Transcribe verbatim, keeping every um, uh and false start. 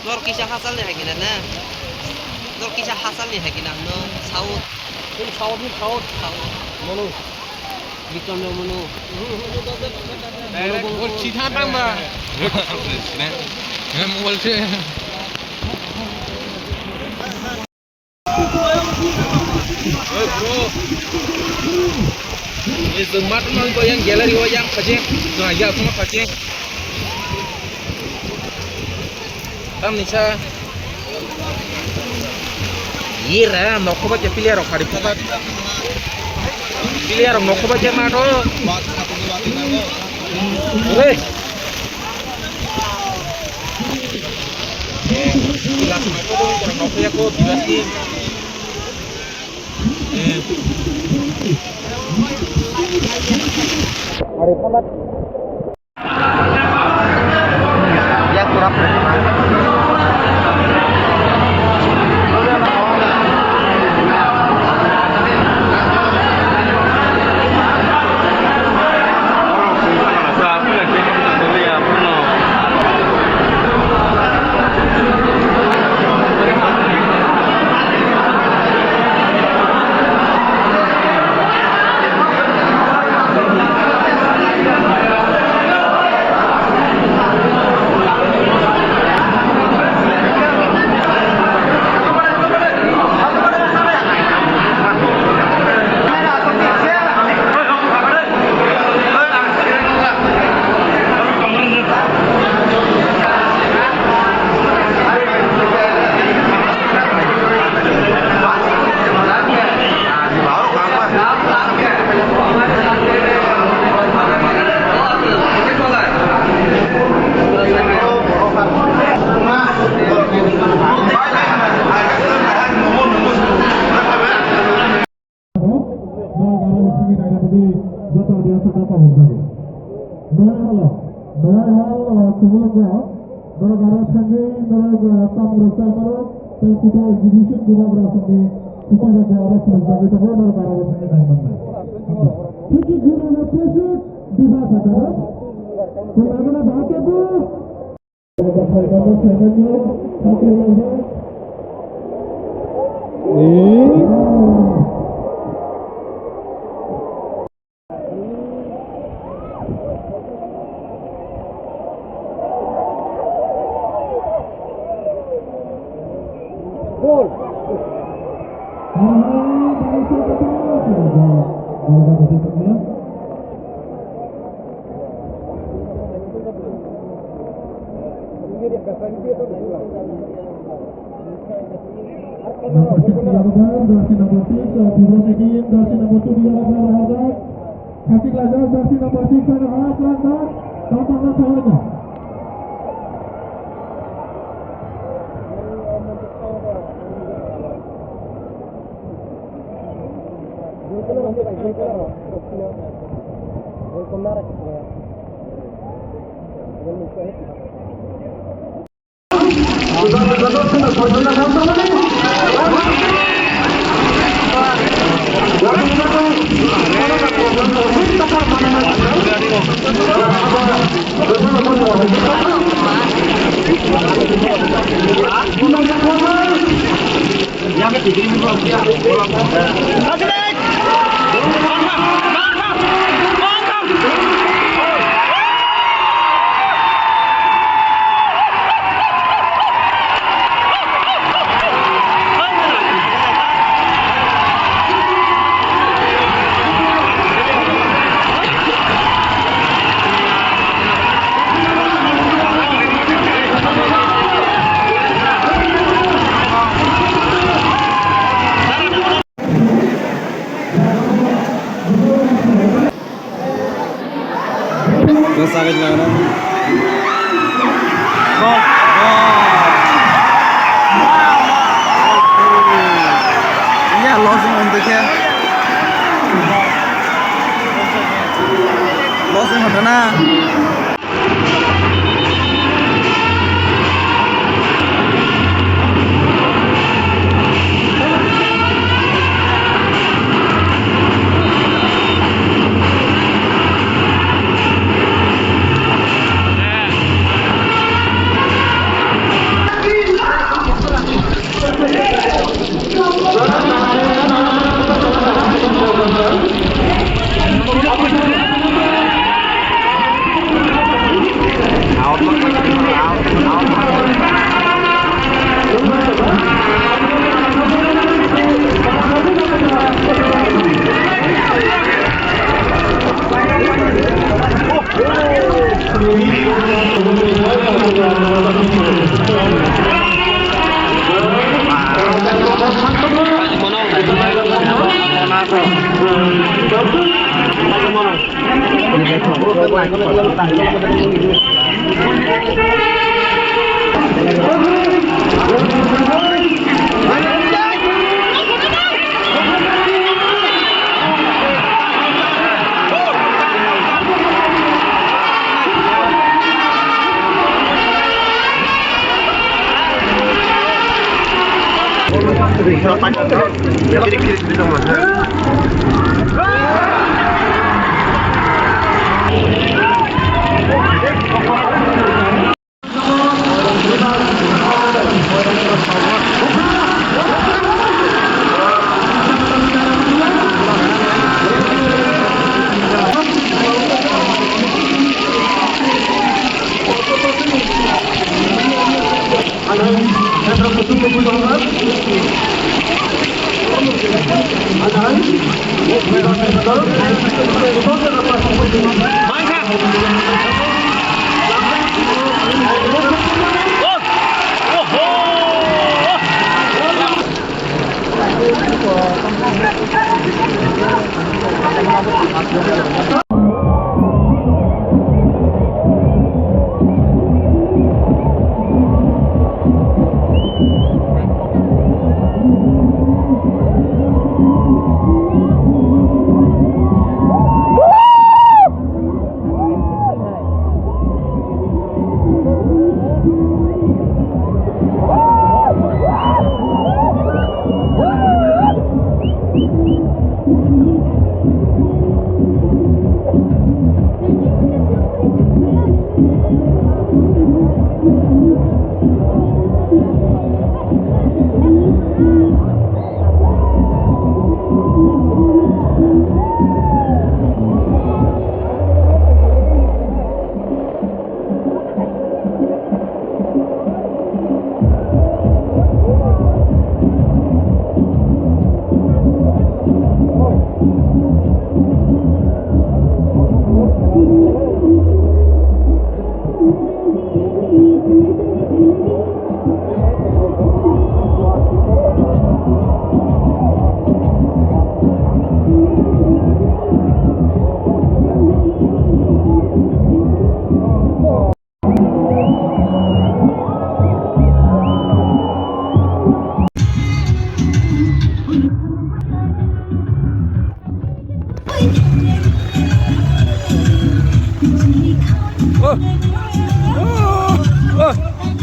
Nor kisa hasalni hai kina na? Nor kisa hasalni hai kina no? South. South ni south. South. Mono. Bikram no mono. Direct bol chitha tang ba. Mobile se. Oi, bro. Ni chwng matwng nang ko yang gallery o yang phaje. Chwng ya phano phaje. Tamni sa. Ira nokho ba je player rok khari phabat. Player rok nokho ba je mato. Oi. Norok aro thangwi naina bagwi joto audience no kaham jago. Noyai hall o, noyai hall o, kubulwngo norok aro thangwi norok, ah, tamrok tei norok tei kuthai exhibition bubagra songni kuthai rok aro phunukjagwi tongo, norok aro thangwi nai mannai. Thank you, Guru Roshan, Diba Sakara. Kunagana Bhatebu. Number six, Yadav, jersey number six, uh, Bibro Tekin, jersey number two, Yadav, Yadav. Khachik lajak, jersey number six, Yadav, Yadav. Tama tama tama. Bwsagwi nangno. Iya, losing wngtokhe. Hotana. Oh. Oh. Oh.